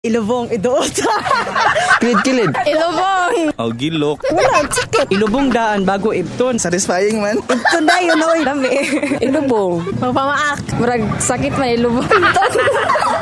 Ilubong, iduot. Kilid-kilid. Ilubong! Aw, gilok. Wala, sakit. Ilubong daan bago ibton. Satisfying man. Ibton dayon, oy. Dami. Ilubong. Magpamaak. Murag sakit man ilubong.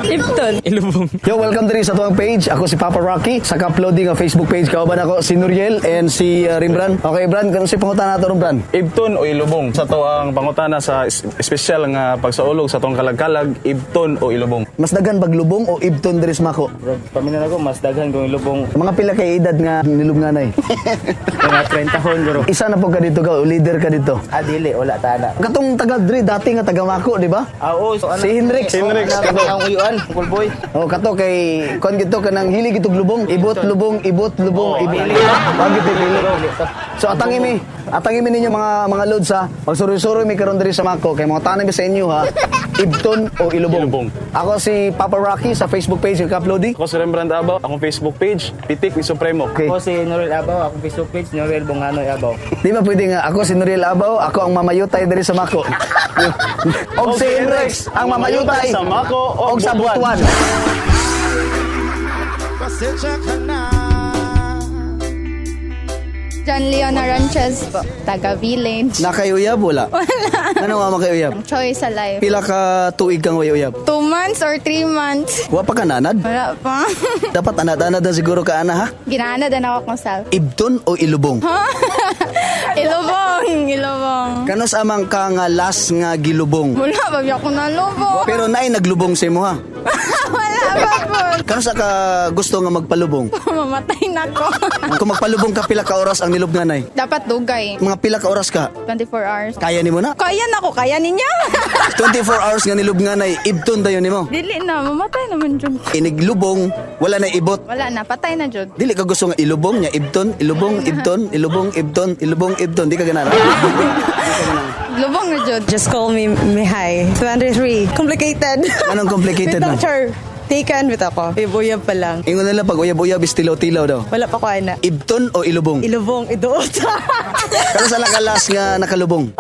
Ibton. Ilubong. Yo, welcome diri sa tuwang page. Ako si Papa Rocky. Sa ka-uploading ang Facebook page kauban ako si Nuriel and si Rimbran. Okay, Bran, kano si pangutana nato ron, Bran? Ibton o ilubong. Sa to ang pangutana sa espesyal nga pagsaulog sa tong kalagkalag, ibton o ilubong. Mas daghan baglubong o ibton diri sa Mako? Paminan ako, mas daghan kung ilubong. Mga pila kay edad nga nilubnganay. Mga 30 hon, guro. Isa na po ka dito ka, o leader ka dito. Ah, dili, wala ta na. Katong taga diri dati nga taga Mako, di ba? Ah, oo. So, ano, Si Henrik. Si Henrik, Ano, kato. ang uyuan, Uncle Boy. Oh, kato kay kon gito kanang hili gitog lubong, ibot lubong, ibot lubong, Oh, ibot. hili. Wag gito hili. Hili to. So atang imi, atang imi ninyo mga loads ha. Magsuroy-suroy mi karon diri sa Mako kay mga tanan mi sa inyo ha. Ibton o ilubong. Ilubong. Ako si Papa Rocky sa Facebook page ng Kaplodi. Ako si Rembrandt Abaw, akong Facebook page, Pitik ni Supremo. Okay. Ako si Norel Abaw, akong Facebook page, Norel Bonganoy Abaw. Di ba pwede nga ako si Nuriel Abaw, ako ang mamayutay diri sa Mako. Og si Henrex ang mamayutay sa Mako og og sa Butuan. Butuan. Pasensya ka na. John Leon Aranches po. Taga Village. Nakayuyab wala? Wala. Ano nga makayuyab? Choice sa life. Pila ka tuig kang uyab? 2 months or 3 months. Wa pa ka nanad? Wala pa. Dapat anad-anad na siguro ka ana ha? Ginaana din ako kung self. Ibton o ilubong? Ilubong! Ilubong. Kanos amang ka nga last nga gilubong? Wala ba ako nalubong? Pero naay naglubong sa imo ha. Wala ba po? Kanos ka gusto nga magpalubong? Mamatay na ko. Kung magpalubong ka pila ka oras ang nilubnganay? Dapat dugay. Mga pila ka oras ka? 24 hours. Kaya nimo na? Kaya na ko, kaya ninyo. 24 hours nga nilubnganay, ibton dayon nimo. Dili na, mamatay naman jud. Iniglubong, wala na ibot. Wala na, patay na jud. Dili ka gusto nga ilubong nya ibton, ilubong, ibton, ilubong, ibton, ilubong, ibton. Di ka ganara. Lubong na jud. Just call me Mihay. 23. Complicated. Anong complicated Bitaw, man? char. Taken, bitaw ko. Ibuyab pa lang. Ingon nila pag uyab-uyab is tilaw-tilaw daw. Wala pa ko, ana. Ibton o ilubong? Ilubong, iduot. Kano sa lakalas nga nakalubong?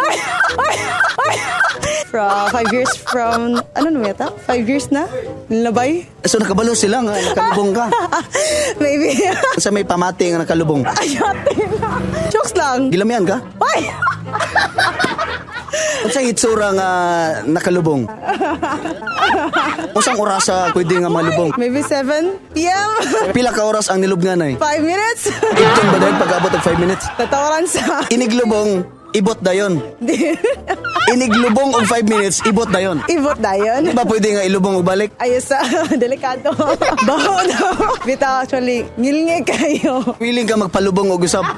From 5 years from, ano naman yata? 5 years na? Nilabay? So nakabalo sila nga nakalubong ka. Maybe. Sa may pamati nga nakalubong. Ayate na. Jokes lang. Gilamian ka? Ay! Unsa hitsura nga nakalubong? Usang orasa pwede nga malubong? Maybe 7 p.m. Pila ka oras ang nilubnganay? 5 minutes. Ibton ba dayon pag-abot og 5 minutes? Tatawaran sa... Iniglubong, ibot dayon. Iniglubong og 5 minutes, ibot dayon. Ibot dayon. Di ba pwede nga ilubong og balik? Ayos sa delikado. Baho daw. Bitaw actually, ngilngig kayo. Willing ka magpalubong og usab.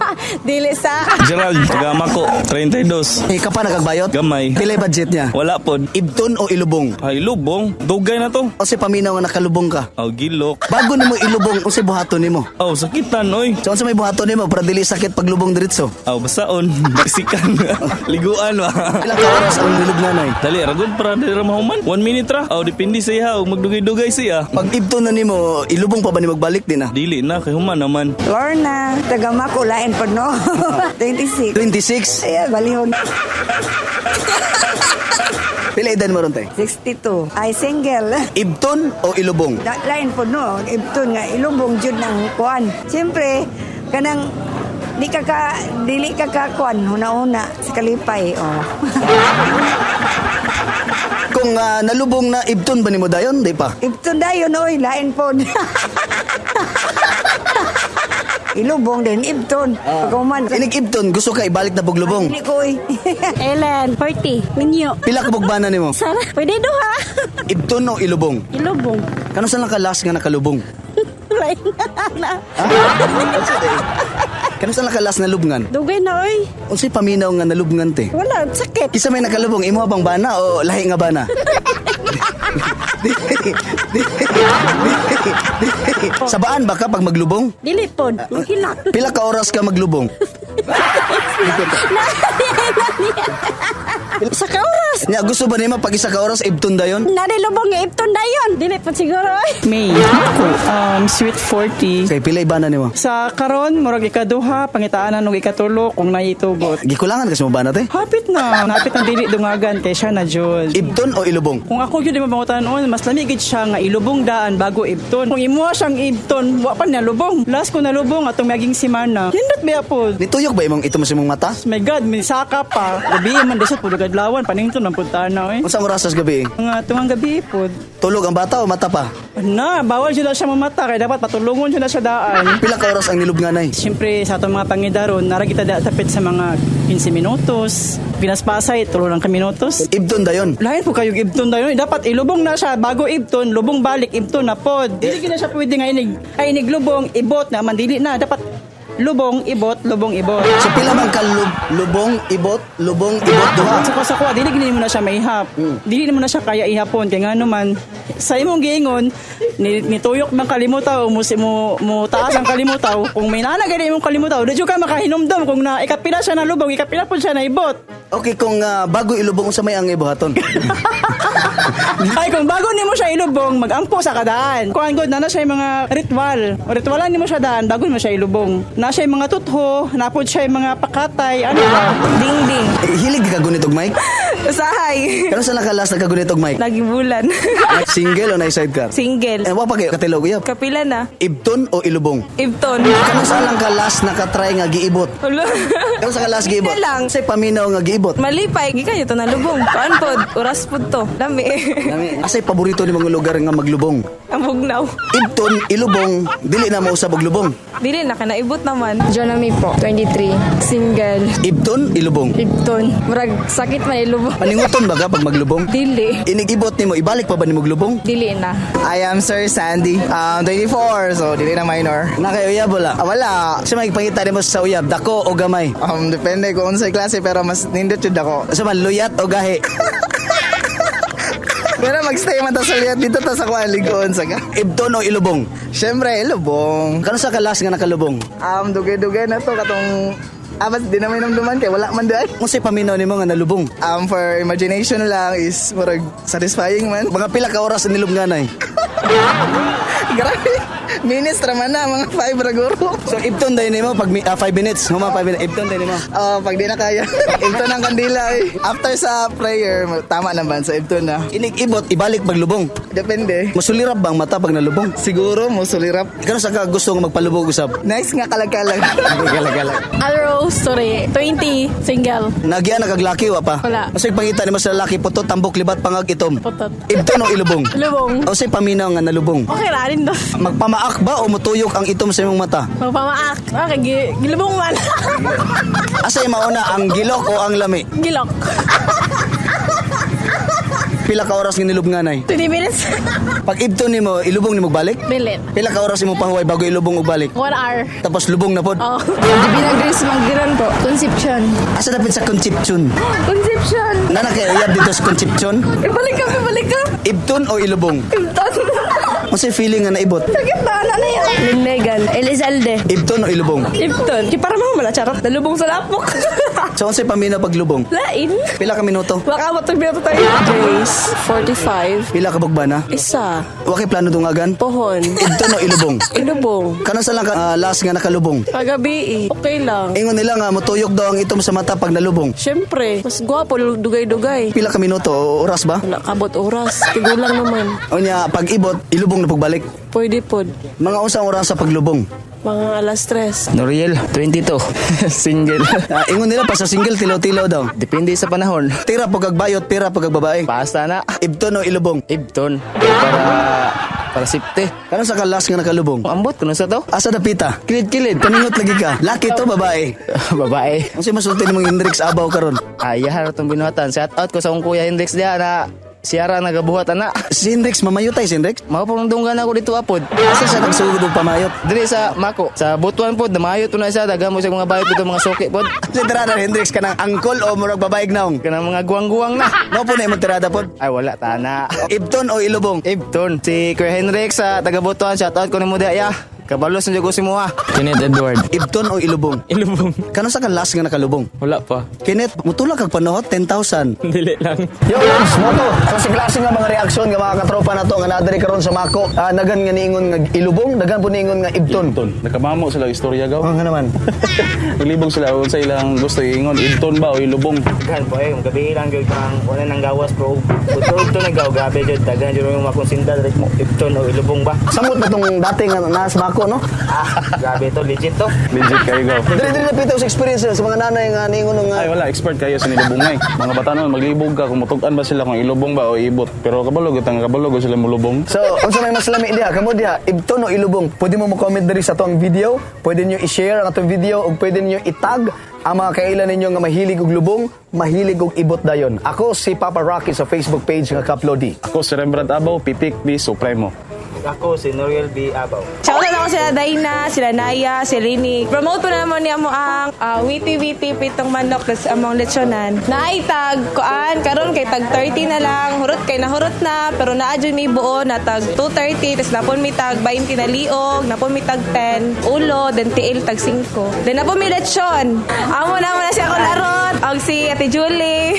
Dili sa... Gerald, taga Mako, 32. Eh, ka pa nakagbayot? Gamay. Pila yung budget niya? Wala pod. Ibton o ilubong? Ay, lubong. Dugay na to. O si paminaw nga nakalubong ka? Aw, gilok. Bago nimo ilubong, unsay buhaton nimo? Aw, sakitan, oy. So unsa may buhaton nimo para dili sakit paglubong diretso? Aw, basaon. Basikan. Liguan ba? Pila ka oras ang nilubnganay? Dali, ragod para dili ra mahuman. 1 minute ra. Aw, depende sa iya. Ug magdugay-dugay siya. Pag ibton na nimo, ilubong pa ba ni magbalik din ah? Dili na, kay human naman. Lorna, taga Makulain po, no? 26. 26? Ayan, balihon. Pila edad mo ron tay? 62. Ay, single. Ibton o ilubong? Lain po, no? Ibton nga, ilubong jud ng kuan. Siyempre, kanang di ka ka, dili ka ka kuan, huna-huna, sa kalipay, oh. Kung nalubong na ibton ba nimo dayon, di pa? Ibton dayon, oy, lain po. Ilubong din, ibton. Pagkuman. Inig ibton, gusto ka ibalik na buglubong. Dili ko, oy. Ellen, 40. Minyo. Pila ka bugbana nimo? Sara, pwede duha. Ibton o ilubong? Ilubong. Kano sa lang ka last nga nakalubong? Lain na. Ha? Unsa day? Kano sa lang ka last na lubngan? Dugay na, oy. Unsay paminaw nga nalubngan te? Wala, sakit. Kisa may nakalubong, imo bang bana o lahi nga bana? Sabaan ba ka pag maglubong? Dili pod. Maghilak. Pila ka oras ka maglubong? Isa ka oras. Nya gusto ba nimo pag isa ka oras ibton dayon? Nalilubong nga ibton dayon. Dili pa siguro ay. May. Ako, sweet 40. Kay pila ibana nimo? Sa karon, murag ikaduha, pangitaan og ikatulo kung naitugot. Gikulangan kasi mo bana te? Hapit na, hapit ang dili dungagan kay siya na jud. Ibton o ilubong? Kung ako gyud mabangutan on, mas lami gid siya nga ilubong daan bago ibton. Kung imuha siyang ibton, wa pa nalubong. Last ko nalubong atong maging simana. Hindot ba po? Nituyok ba imong itom sa imong mata? My God, may saka pa. Gabi man desot pud kadlawan panington ang punta na eh. Unsa oras sa gabi? Mga tungang gabi pod. Tulog ang bata o mata pa? Na, bawal jud na siya mamata kay dapat patulungon jud na siya daan. Pila ka oras ang nilubnganay? Siyempre, sa atong mga pangidaron, nara kita dapit sa mga 15 minutos. Pinaspasay, tulo lang ka minutos. Ibton dayon. Lain po kayo ibton dayon. Dapat ilubong na siya bago ibton, lubong balik ibton na pod. Dili gid na siya pwede nga inig ay inig lubong ibot na man dili na dapat lubong ibot, lubong ibot. So pila man ka lubong ibot, lubong ibot duha. Sa kuha, dili gid mo na siya maihap. Dili mo na siya kaya ihapon kay ngano man sa imong giingon ni, nituyok man kalimutaw mo si mo, mo taas ang kalimutaw kung may nana gani imong kalimutaw di jud ka makahinumdom kung na ikapila siya na lubong ikapila pud siya na ibot. Okay, kung bago ilubong unsa may ang ibuhaton? Ay, kung bago nimo siya ilubong, magampo sa kadaan. Kuan god na na siya yung mga ritual. O ritualan nimo siya daan bago nimo siya ilubong. Na siya yung mga tutho, napod siya yung mga pakatay, ano ba? Ding-ding. Eh, hilig ka gunit og mic? Usahay. Kano sa nakalas nagkagunit og mic? Lagi bulan. Single o na sidecar? Single. Eh, wa pa kayo katilog uyab. Kapila na. Ibton o ilubong? Ibton. Kano sa lang ka last nakatry nga giibot? Ulo. Kano sa ka last giibot? Hindi lang. Say paminaw nga giibot. Malipay. Gikan to nalubong. Kuan pod. Oras pod to. Dami. Asay paborito ni mga lugar nga maglubong? Ang bugnaw. Ibton, ilubong, dili na mausab og lubong. Dili na kanaibot naman. Jonami po, 23. Single. Ibton, ilubong. Ibton. Murag sakit man ilubong. Paninguton ba ka pag maglubong? Dili. Inigibot nimo, ibalik pa ba nimo og lubong? Dili na. I am Sir Sandy. 24, so dili na minor. Na kay uyab wala. Ah, wala. Sa may pangita nimo sa uyab, dako o gamay? Depende kung unsay klase pero mas nindot jud ako. Sa man luyat o gahi? Pero magstay man ta sa liyat dito ta sa kuan ligoon sa ka. Ibton o ilubong? Syempre, ilubong. Kano sa kalas nga nakalubong? Dugay-dugay na to katong Abas di na may namduman kay wala man dai. Unsay paminaw nimo nga nalubong? For imagination lang is murag satisfying man. Mga pila ka oras nilubnganay? Grabe. Minutes ra man na mga 5 ra guro. So ibton dayon nimo pag 5 minutes, huma 5 minutes, ibton dayon nimo. Oh, pag di na kaya. Ibton ang kandila eh. After sa prayer, tama naman sa ibton na. Inig-ibot, ibalik paglubong. Depende. Musulirap ba ang mata pag nalubong? Siguro mo sulirap. Kano sa ka gusto nga magpalubog usab? Nice nga kalagkalag. Galag-galag. Alrose, sorry. 20. Single. Nagyan nakaglaki wa pa. Wala. Unsay pangita nimo sa lalaki putot tambok libat pangag itom. Putot. Ibton o ilubong? Lubong. Unsay paminaw nga nalubong? Okay ra rin do. Magpamaak ba o mutuyok ang itom sa imong mata? Magpamaak. Okay, gilubong man. Asay mauna ang gilok o ang lami? Gilok. Pila ka oras nga nilubnganay? 20 minutes. Pag ibton nimo, ilubong nimo balik? Dili. Pila ka oras imo pahuway bago ilubong og balik? 1 hour. Tapos lubong na pod. Oh. Divina Grace Manggiran po. Conception. Asa dapit sa Concepcion? Conception. Nana kay uyab dito sa Concepcion? Ibalik ka, ibalik ka. Ibton o ilubong? Ibton. Unsay feeling nga naibot? Sakit na, ano na yan? Linmegan. Elizalde. Ibton o ilubong? Ibton. Ki para mo man charot. Nalubong sa lapok. So unsay paminaw paglubong? Lain. Pila ka minuto? Baka matag minuto tayo. Grace, 45. Pila ka bugbana? Isa, Wa kay plano dungagan? pohon, Ibton o ilubong? ilubong. Kano sa lang ka last nga nakalubong? Kagabi eh, okay lang. Ingon nila nga mutuyok daw ang itom sa mata pag nalubong. Siyempre, mas gwapo, dugay-dugay. Pila ka minuto o oras ba? Wala kabot oras, tigulang naman. Unya pag ibot, ilubong na pagbalik. Pwede pod. Mga unsang oras sa paglubong? Mga alas tres. Noriel, 22. Single. Ingon nila pa sa single tilaw-tilaw daw. Depende sa panahon. Tira pag agbayot, tira pag agbabae. Basta na. Ibton o ilubong? Ibton. Para safety. Kano sa kalas nga nakalubong? Ambot kuno sa to. Asa dapita? Kilid-kilid. Kaningot lagi ka. Laki to babae. Babae. Unsay masulti nimong Hendrix Abaw karon? Ay, yahar itong binuhatan. Shout out ko sa akong kuya Hendrix diha na siyara nagabuhat ana. Si Hendrix mamayutay si Hendrix. Mao pong dunggan ako dito apod. Asa siya nagsugod og pamayot? Diri sa Mako, sa Butuan pod, namayo to na siya, daga mo siya mga bayot dito mga suki pod. Si tirada Hendrix kanang angkol o murag babae naong. Kanang mga guwang-guwang na. Mao po na imong tirada pod. Ay wala tana. Ibton o ilubong? Ibton. Si Kuya Hendrix sa taga Butuan, shout out ko nimo diha ya. Kabalo sa ko si Moa. Kenneth Edward. Ibton o Ilubong? Ilubong. Kano sa ka last nga nakalubong? Wala pa. Kenneth, mutulak kag panuhot 10,000. Dili lang. Yo, Lods, moto. Klase-klase nga mga reaksyon nga mga katropa na to nga naa diri karon sa Mako. Ah, nagan nga niingon nga Ilubong, dagan po niingon nga Ibton. Ibton. Nakamamo sila istorya gaw. Oh, nga naman. Naglibog sila sa ilang gusto iingon Ibton ba o Ilubong. Daghan po eh, gabi lang gyud kang wala nang gawas bro. Ito na gaw gabi jud daghan jud yung makonsinda direct mo Ibton o Ilubong ba. Samot na tong dati nga nasa Mako, no? Ah, grabe to, legit to. Legit kayo gaw. Diri diri napitaw sa experience sa mga nanay nga niingon nga Ay wala, expert kayo sa nilubong ay. Mga bata noon maglibog ka kung mutug-an ba sila kung ilubong ba o ibot. Pero kabalo gud ang kabalo gud sila mulubong. So, unsa may mas lami diha? Kamo diha, Ibton o Ilubong? Pwede mo mo-comment diri sa atong video, pwede niyo i-share ang atong video ug pwede niyo i-tag ang mga kailan ninyo nga mahilig og lubong, mahilig og ibot dayon. Ako si Papa Rocky sa Facebook page nga Kaplodi. Ako si Rembrandt Abaw, Pitik di Supremo. Ako si Noriel B. Abaw. Shout out ako sila Dayna, sila Naya, si Rini. Promote po na naman niya mo ang Witty Witty Pitong Manok tas among lechonan. Naay tag kuan karon kay tag 30 na lang, hurot kay nahurot na pero naa jud may buo na tag 230 tas napon may tag 20 na liog, napon may tag 10 ulo, then tiil tag 5. Then napon may lechon. Amo na mo na siya akong larot og si Ate Julie,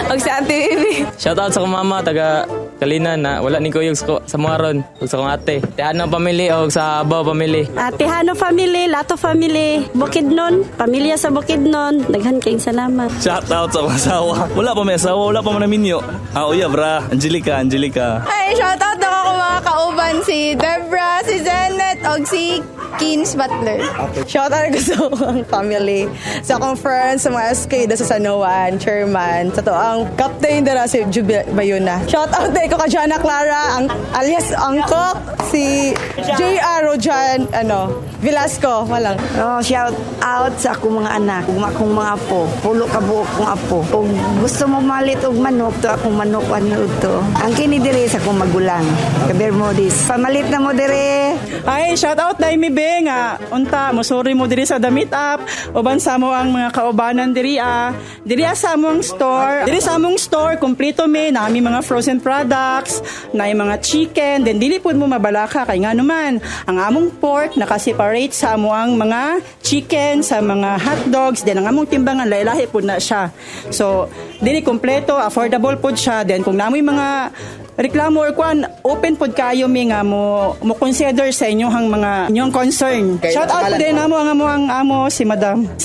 og si Ate Bibi. Shoutout sa akong mama taga Kalina na wala ni kuyog sa mga ron ug sa akong ate. Tihano family og sa Abaw family. Tihano family, Lato family, Bukidnon, pamilya sa Bukidnon. Daghan kayong salamat. Shout out sa akong asawa. Wala pa may asawa, wala pa man naminyo. Ah, uya bra. Angelica, Angelica. Ay, shout out ako kung mga kauban si Debra, si Zenet, og si Kins Butler. Shout out ko sa akong family, sa akong friends, sa mga SK da sa San Juan, chairman, sa to ang captain dara si Jubil Bayuna. Shout out din ko ka Jana Clara, ang alias Angkok, si JR Rojan, ano, Velasco, walang. Oh, shout out sa akong mga anak, ug akong mga apo. Pulo ka buok kong apo. Ug gusto mo malit og manok to akong manok ano to. Ang kini diri sa akong magulang. Kaber mo dis. Pamalit na mo diri. Ay, shout out Daimi Be nga unta mosuri mo diri sa The Meet Up uban sa mo ang mga kaubanan diri ah. Diri ah sa among store. Diri sa among store kompleto mi nami mga frozen products, na mga chicken, then dili pud mo mabalaka kay ngano man ang among pork naka-separate sa amo ang mga chicken, sa mga hot dogs, then ang among timbangan lahi-lahi pud na siya. So, dili kompleto, affordable pud siya. Then kung namoy mga reklamo or kuan, open pod kayo mi nga mo mo consider sa inyong mga inyong concern. Okay, Shout out po pangalan din mo? amo ang amo ang amo si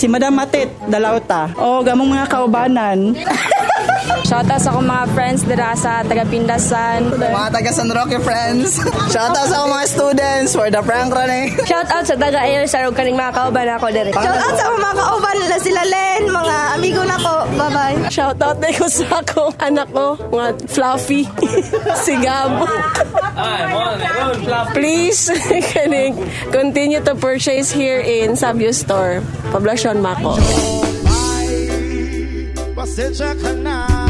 Madam Matit Dalauta. O gamong mga kaubanan. Shout out sa akong mga friends dira sa taga Pindasan. Mga taga San Roque friends. Shout out sa akong mga students for the prank running. Shout out sa taga Air sa kaning mga kauban ako diri. Shout out sa mga kauban na sila Len, mga amigo nako. Bye-bye. Shout out na ko sa akong anak ko, nga Fluffy, si Gab. Please, kaning continue to purchase here in Sabio Store, Poblacion Mako. Pasensya ka na.